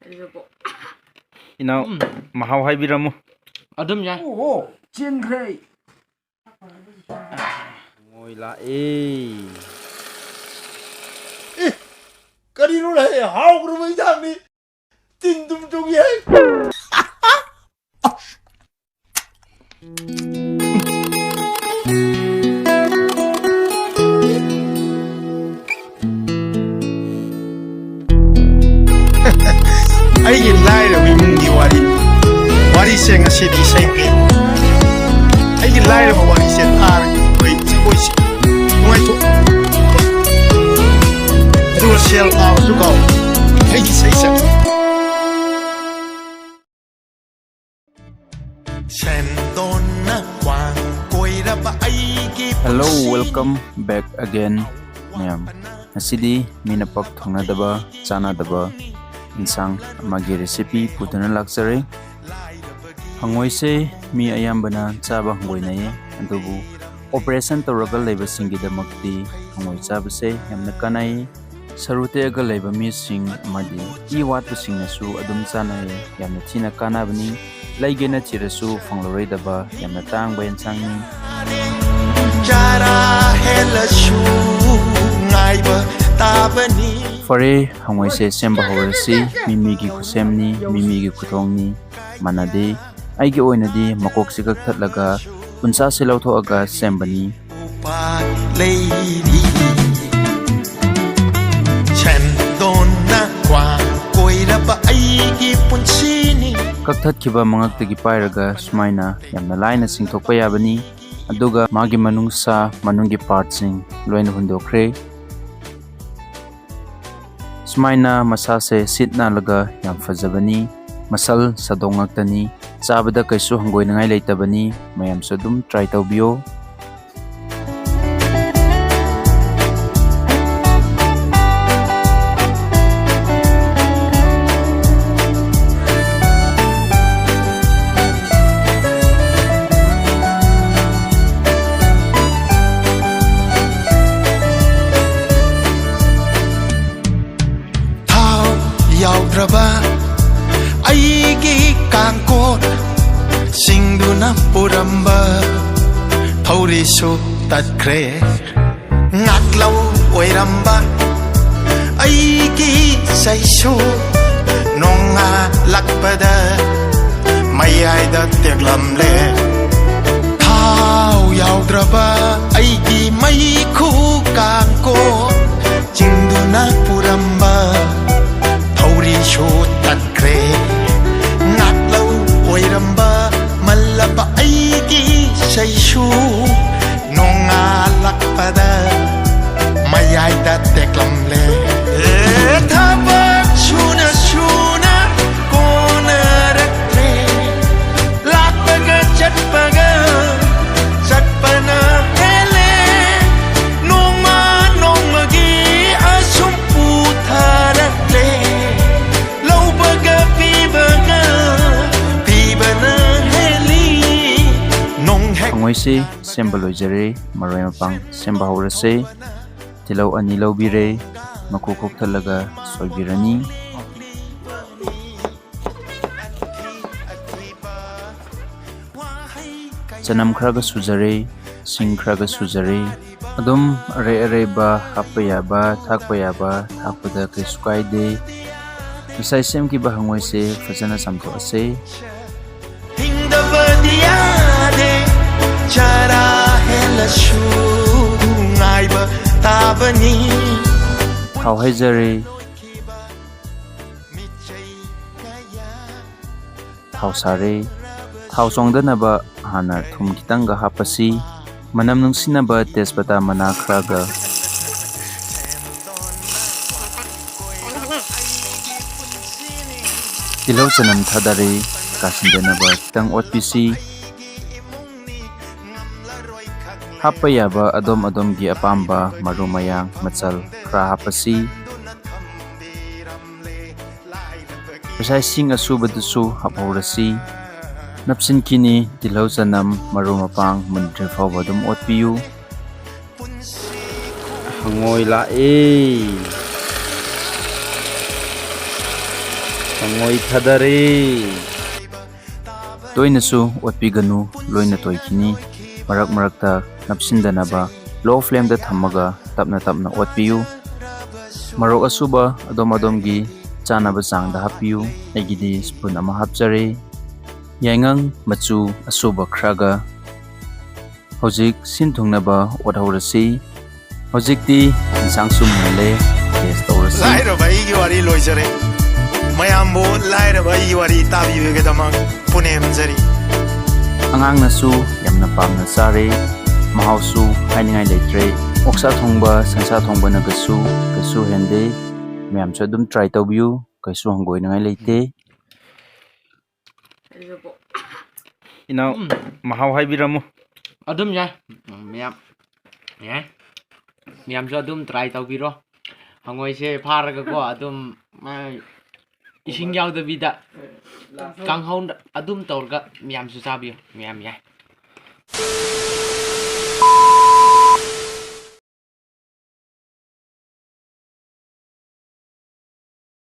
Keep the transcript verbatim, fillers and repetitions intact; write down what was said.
ꯑꯗꯨꯕꯨ ꯏꯅꯥꯎ, ꯎꯝ꯫ ꯃꯍꯥꯎ ꯍꯥꯏꯕꯤꯔꯝꯃꯨ꯫ ꯑꯗꯨꯝ ꯌꯥꯏ꯫ ꯑꯣꯍꯣ, ꯆꯦꯟꯈ꯭ꯔꯦ꯫ ꯃꯣꯏ ꯂꯥꯛꯑꯦ꯫ ꯑꯦ, ꯀꯔꯤꯅꯣꯅꯦ? ꯍꯥꯎꯈ꯭ꯔꯕ ꯏꯟꯖꯥꯡꯅꯤ꯫ ꯇꯤꯟ ꯗꯨꯝ ꯆꯨꯒꯤ ꯍꯦ꯫ ꯑꯩꯒꯤ ꯂꯥꯏꯔꯕ ꯏꯃꯨꯡꯒꯤ ꯋꯥꯔꯤ꯫ ꯋꯥꯔꯤꯁꯦ ꯉꯁꯤꯗꯤ ꯏꯁꯩ ꯄꯤ꯫ ꯑꯩꯒꯤ ꯂꯥꯏꯔꯕ ꯋꯥꯔꯤꯁꯦ ꯇꯥꯔꯒ ꯑꯩꯈꯣꯏ ꯖꯒꯣꯏꯁꯦ ꯅꯨꯡꯉꯥꯏꯊꯣꯛ꯫ ꯑꯗꯨꯒ ꯁꯦꯜ ꯇꯥꯕꯁꯨ ꯀꯥꯎ꯫ ꯑꯩꯒꯤ ꯏꯁꯩꯁꯦ꯫ ꯁꯦꯟꯗꯣꯟꯅ ꯈ꯭ꯋꯥꯡ ꯀꯣꯏꯔꯕ ꯑꯩꯒꯤ Hello, ꯄꯨꯟꯁꯤ꯫ Welcome back again, ꯃꯌꯥꯝ꯫ ꯉꯁꯤꯗꯤ ꯃꯤꯅ ꯄꯥꯛ ꯊꯣꯡꯅꯗꯕ, ꯆꯥꯅꯗꯕ ꯏꯟꯁꯥꯡ ꯑꯃꯒꯤ recipe ꯄꯨꯗꯨꯅ ꯂꯥꯛꯆꯔꯦ꯫ ꯍꯪꯉꯣꯏꯁꯦ ꯃꯤ ꯑꯌꯥꯝꯕꯅ ꯆꯥꯕ ꯍꯪꯒꯣꯏꯅꯩꯌꯦ, ꯑꯗꯨꯕꯨ operation ꯇꯧꯔꯒ ꯂꯩꯕꯁꯤꯡꯒꯤꯗꯃꯛꯇꯤ ꯍꯪꯉꯣꯏ ꯆꯥꯕꯁꯦ ꯌꯥꯝꯅ ꯀꯥꯟꯅꯩ꯫ ꯁꯔꯨ ꯇꯦꯛꯑꯒ ꯂꯩꯕ ꯃꯤꯁꯤꯡ ꯑꯃꯗꯤ ꯏ ꯋꯥꯠꯄꯁꯤꯡꯅꯁꯨ ꯑꯗꯨꯝ ꯆꯥꯅꯩ꯫ ꯌꯥꯝꯅ ꯊꯤꯅ ꯀꯥꯟꯅꯕꯅꯤ꯫ ꯂꯩꯒꯦꯅ ꯊꯤꯔꯁꯨ ꯐꯪꯂꯔꯣꯏꯗꯕ ꯌꯥꯝꯅ ꯇꯥꯡꯕ ꯑꯦꯟꯁꯥꯡꯅꯤ꯫ ꯆꯥꯔꯥ ꯍꯦꯜꯂꯁꯨ ꯉꯥꯏꯕ ꯇꯥꯕꯅꯤ꯫ ꯐꯔꯦ, ꯍꯪꯉꯣꯏꯁꯦ ꯁꯦꯝꯕ ꯍꯧꯔꯁꯤ꯫ ꯃꯤꯃꯤꯒꯤ ꯈꯨꯠꯁꯦꯝꯅꯤ, ꯃꯤꯃꯤꯒꯤ ꯈꯨꯊꯣꯡꯅꯤ꯫ ꯃꯥꯟꯅꯗꯦ꯫ ꯑꯩꯒꯤ ꯑꯣꯏꯅꯗꯤ ꯃꯀꯣꯛꯁꯤ ꯀꯛꯊꯠꯂꯒ ꯎꯟꯁꯥꯁꯤ ꯂꯧꯊꯣꯛꯑꯒ ꯁꯦꯝꯕꯅꯤ꯫ ꯎꯄꯥꯏ ꯂꯩꯔꯤ꯫ ꯁꯦꯟꯗꯣꯟꯅ ꯈ꯭ꯋꯥꯡ ꯀꯣꯏꯔꯕ ꯑꯩꯒꯤ ꯄꯨꯟꯁꯤꯅꯤ꯫ ꯀꯛꯊꯠꯈꯤꯕ ꯃꯉꯛꯇꯒꯤ ꯄꯥꯏꯔꯒ ꯁꯨꯃꯥꯏꯅ ꯌꯥꯝꯅ ꯂꯥꯏꯅ ꯆꯤꯡꯊꯣꯛꯄ ꯌꯥꯕꯅꯤ꯫ ꯑꯗꯨꯒ ꯃꯥꯒꯤ ꯃꯅꯨꯡꯁꯥ, ꯃꯅꯨꯡꯒꯤ partꯁꯤꯡ ꯂꯣꯏꯅ ꯍꯨꯟꯗꯣꯛꯈ꯭ꯔꯦ꯫ ꯁꯨꯃꯥꯏꯅ ꯃꯁꯥꯁꯦ ꯁꯤꯠ ꯅꯥꯜꯂꯒ ꯌꯥꯝ ꯐꯖꯕꯅꯤ꯫ ꯃꯁꯜ ꯁꯥꯗꯣꯡ ꯉꯥꯛꯇꯅꯤ꯫ ꯆꯥꯕꯗ ꯀꯩꯁꯨ ꯍꯪꯒꯣꯏꯅꯉꯥꯏ ꯂꯩꯇꯕꯅꯤ꯫ ꯃꯌꯥꯝꯁꯨ ꯑꯗꯨꯝ try ꯇꯧꯕꯤꯌꯣ꯫ ꯊꯥꯎ ꯌꯥꯎꯗ꯭ꯔꯕ ꯑꯩꯒꯤ ꯀꯥꯡꯀꯣꯠ ꯁꯤꯡꯗꯨꯅ ꯄꯨꯔꯝꯕ ꯊꯧꯔꯤꯁꯨ ꯇꯠꯈ꯭ꯔꯦ꯫ ꯉꯥꯛꯂꯧ ꯑꯣꯏꯔꯝꯕ ꯑꯩꯒꯤ ꯆꯩꯁꯨ ꯅꯣꯡꯉꯥꯜꯂꯛꯄꯗ ꯃꯌꯥꯏꯗ ꯇꯦꯛꯂꯝꯂꯦ꯫ ꯊꯥꯎ ꯌꯥꯎꯗ꯭ꯔꯕ ꯑꯩꯒꯤ ꯃꯩꯈꯨ ꯀꯥꯡꯀꯣ ꯆꯤꯡꯗꯨꯅ ꯄꯨꯔꯝꯕ ꯊꯧꯔꯤꯁꯨ ꯇꯠꯈ꯭ꯔꯦ꯫ ꯉꯥꯛꯂꯧ ꯑꯣꯏꯔꯝꯕ ꯃꯜꯂꯕ ꯑꯩꯒꯤ ꯏꯁꯩꯁꯨ ꯅꯣꯡꯉꯥꯜꯂꯛꯄꯗ ꯃꯌꯥꯏꯗ ꯇꯦꯛꯂꯝꯂꯦ꯫ ꯑꯦ, ꯊꯕꯛ ꯁꯨꯅ ꯁꯨꯅ ꯀꯣꯟꯅꯔꯛꯇ꯭ꯔꯦ꯫ ꯂꯥꯛꯄꯒ ꯆꯠꯄꯒ ꯆꯠꯄꯅ ꯍꯦꯜꯂꯦ꯫ ꯅꯣꯡꯃ ꯅꯣꯡꯃꯒꯤ ꯑꯁꯨꯝ ꯄꯨꯊꯔꯛꯂꯦ꯫ ꯂꯧꯕꯒ ꯄꯤꯕꯒ ꯄꯤꯕꯅ ꯍꯦꯜꯂꯤ꯫ ꯅꯣꯡ ꯍꯦꯛ ꯍꯪꯉꯣꯏꯁꯤ ꯁꯦꯝꯕ ꯂꯣꯏꯖꯔꯦ꯫ ꯃꯔꯣꯏ ꯃꯄꯥꯡ ꯁꯦꯝꯕ ꯍꯧꯔꯁꯦ꯫ ꯇꯤꯜꯍꯧ ꯑꯅꯤ ꯂꯧꯕꯤꯔꯦ꯫ ꯃꯀꯨ ꯈꯣꯛꯊꯠꯂꯒ ꯁꯣꯏꯕꯤꯔꯅꯤ꯫ ꯆꯅꯝ ꯈꯔꯒ ꯁꯨꯖꯔꯦ, ꯁꯤꯡ ꯈꯔꯒ ꯁꯨꯖꯔꯦ꯫ ꯑꯗꯨꯝ ꯑꯔꯩ ꯑꯔꯩꯕ ꯍꯥꯞꯄ ꯌꯥꯕ, ꯊꯥꯛꯄ ꯌꯥꯕ ꯊꯥꯛꯄꯗ ꯀꯩꯁꯨ ꯀꯥꯏꯗꯦ꯫ ꯉꯁꯥꯏ ꯁꯦꯝꯈꯤꯕ ꯍꯪꯉꯣꯏꯁꯦ ꯐꯖꯅ ꯆꯥꯝꯊꯣꯛꯑꯁꯦ꯫ ꯍꯤꯡꯗꯕꯗꯤ ꯌꯥꯗꯦ, ꯆꯔꯥ ꯍꯦꯜꯂꯁꯨ ꯉꯥꯏꯕ ꯇꯥꯕꯅꯤ꯫ ꯊꯥꯎ ꯍꯩꯖꯔꯦ꯫ ꯊꯥꯎ ꯁꯥꯔꯦ꯫ ꯊꯥꯎ ꯆꯣꯡꯗꯅꯕ ꯍꯥꯟꯅ ꯊꯨꯝ ꯈꯤꯇꯪꯒ ꯍꯥꯞꯄꯁꯤ꯫ ꯃꯅꯝ ꯅꯨꯡꯁꯤꯅꯕ ꯇꯦꯖꯄꯇꯥ ꯃꯅꯥ ꯈꯔꯒ꯫ ꯇꯤꯜꯍꯧ ꯆꯅꯝ ꯊꯥꯗꯔꯦ꯫ ꯀꯥꯁꯤꯟꯗꯅꯕ ꯈꯤꯇꯪ ꯑꯣꯠꯄꯤꯁꯤ꯫ ꯍꯥꯞꯄ ꯌꯥꯕ ꯑꯗꯣꯝ ꯑꯗꯣꯝꯒꯤ ꯑꯄꯥꯝꯕ ꯃꯔꯨ ꯃꯌꯥꯡ ꯃꯆꯜ ꯈꯔ ꯍꯥꯞꯄꯁꯤ꯫ ꯉꯁꯥꯏ ꯁꯤꯡ ꯑꯁꯨꯕꯗꯨꯁꯨ ꯍꯥꯞꯍꯧꯔꯁꯤ꯫ ꯅꯞꯁꯤꯟꯈꯤꯅꯤ꯫ ꯇꯤꯜꯍꯧ ꯆꯅꯝ ꯃꯔꯨ ꯃꯄꯥꯡ ꯃꯨꯟꯗ꯭ꯔꯤ ꯐꯥꯎꯕ ꯑꯗꯨꯝ ꯑꯣꯠꯄꯤꯌꯨ꯫ ꯍꯪꯉꯣꯏ ꯂꯥꯛꯑꯦ꯫ ꯍꯪꯉꯣꯏ ꯊꯥꯗꯔꯦ꯫ ꯇꯣꯏꯅꯁꯨ ꯑꯣꯠꯄꯤꯒꯅꯨ, ꯂꯣꯏꯅ ꯇꯣꯏꯈꯤꯅꯤ꯫ ꯃꯔꯛ ꯃꯔꯛꯇ ꯅꯞꯁꯤꯟꯗꯅꯕ low flameꯗ ꯊꯝꯃꯒ ꯇꯞꯅ ꯇꯞꯅ ꯑꯣꯠꯄꯤꯌꯨ꯫ ꯃꯔꯣꯛ ꯑꯁꯨꯕ ꯑꯗꯣꯝ ꯑꯗꯣꯝꯒꯤ ꯆꯥꯅꯕ ꯆꯥꯡꯗ ꯍꯥꯞꯄꯤꯌꯨ꯫ ꯑꯩꯒꯤꯗꯤ spoon ꯑꯃ ꯍꯥꯞꯆꯔꯦ꯫ ꯌꯥꯏꯉꯪ ꯃꯆꯨ ꯑꯁꯨꯕ ꯈꯔꯒ꯫ ꯍꯧꯖꯤꯛ ꯁꯤꯟ ꯊꯨꯡꯅꯕ ꯑꯣꯠꯍꯧꯔꯁꯤ꯫ ꯍꯧꯖꯤꯛꯇꯤ ꯏꯟꯁꯥꯡꯁꯨ ꯃꯨꯜꯂꯦ, taste ꯇꯧꯔꯁꯤ꯫ ꯂꯥꯏꯔꯕ ꯑꯩꯒꯤ ꯋꯥꯔꯤ ꯂꯣꯏꯖꯔꯦ꯫ ꯃꯌꯥꯝꯕꯨ ꯂꯥꯏꯔꯕ ꯑꯩꯒꯤ ꯋꯥꯔꯤ ꯇꯥꯕꯤꯕꯒꯤꯗꯃꯛ ꯄꯨꯅꯦꯝꯖꯔꯤ꯫ ꯑꯉꯥꯡꯅꯁꯨ ꯌꯥꯝꯅ ꯄꯥꯝꯅ ꯆꯥꯔꯦ꯫ ꯃꯍꯥꯎꯁꯨ ꯍꯥꯏꯅꯤꯡꯉꯥꯏ ꯂꯩꯇ꯭ꯔꯦ꯫ ꯑꯣꯛꯁꯥ ꯊꯣꯡꯕ, ꯁꯟꯁꯥ ꯊꯣꯡꯕꯅꯒꯁꯨ ꯀꯩꯁꯨ ꯍꯦꯟꯗꯦ꯫ ꯃꯌꯥꯝꯁꯨ ꯑꯗꯨꯝ try ꯇꯧꯕꯤꯌꯨ, ꯀꯩꯁꯨ ꯍꯪꯒꯣꯏꯅꯤꯡꯉꯥꯏ ꯂꯩꯇꯦ꯫ ꯏꯅꯥꯎ, ꯎꯝ꯫ ꯃꯍꯥꯎ ꯍꯥꯏꯕꯤꯔꯝꯃꯨ꯫ ꯑꯗꯨꯝ ꯌꯥꯏ꯫ ꯎꯝ, ꯃꯌꯥꯝ ꯌꯥꯏ꯫ ꯃꯌꯥꯝꯁꯨ ꯑꯗꯨꯝ try ꯇꯧꯕꯤꯔꯣ꯫ ꯍꯪꯉꯣꯏꯁꯦ ꯐꯥꯔꯒꯀꯣ, ꯑꯗꯨꯝ ꯃꯥ ꯏꯁꯤꯡ ꯌꯥꯎꯗꯕꯤꯗ ꯀꯥꯡꯍꯧ ꯑꯗꯨꯝ ꯇꯧꯔꯒ ꯃꯌꯥꯝꯁꯨ ꯆꯥꯕꯤꯌꯨ꯫ ꯃꯌꯥꯝ ꯌꯥꯏ꯫